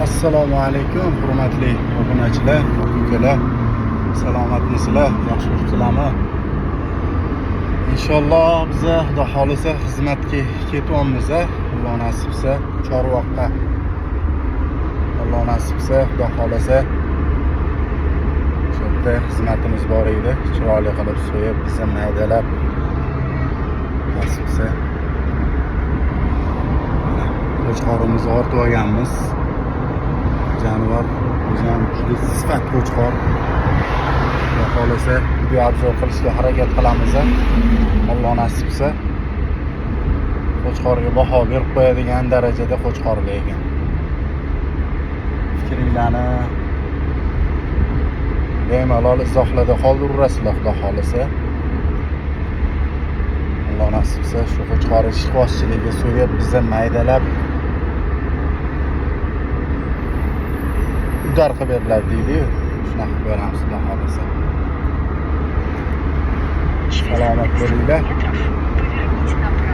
Assalomu alaykum, hurmatli obunachilar, ukalar. Salomatmisizlar? Yaxshi yuribsizlarmi? Inshaalloh biza, Xudo xolisa, xizmatga ketyapmiz. Alloh nasib qilsa, Chorvoqqa. Alloh nasib qilsa, Xudo xolisa, o'sha yerda xizmatimiz bor edi. Chiroyli qilib so'yib, biza maydalab, nasib qilsa. Mana qo'chqorimizni ortib olganmiz. Jonivor o'zi ham juda sifat qo'chqor. Xudo xohlasa, video обзор qilishga harakat qilamiz. Alloh nasib qilsa, qo'chqorga baho berib qo'yadigan darajada qo'chqorlar ekan. Fikringlarni bemalol izohlarda qoldirasizlar, Xudo xohlasa. Alloh nasib qilsa, shu qo'chqor ishqibozchiligi so'yib, biza maydalab удар qilib beriladi deydi-yu. Shunaqa qilib beramiz, Xudo xohlasa. Через Salomat 500 bo'linglar. Метров поверните направо.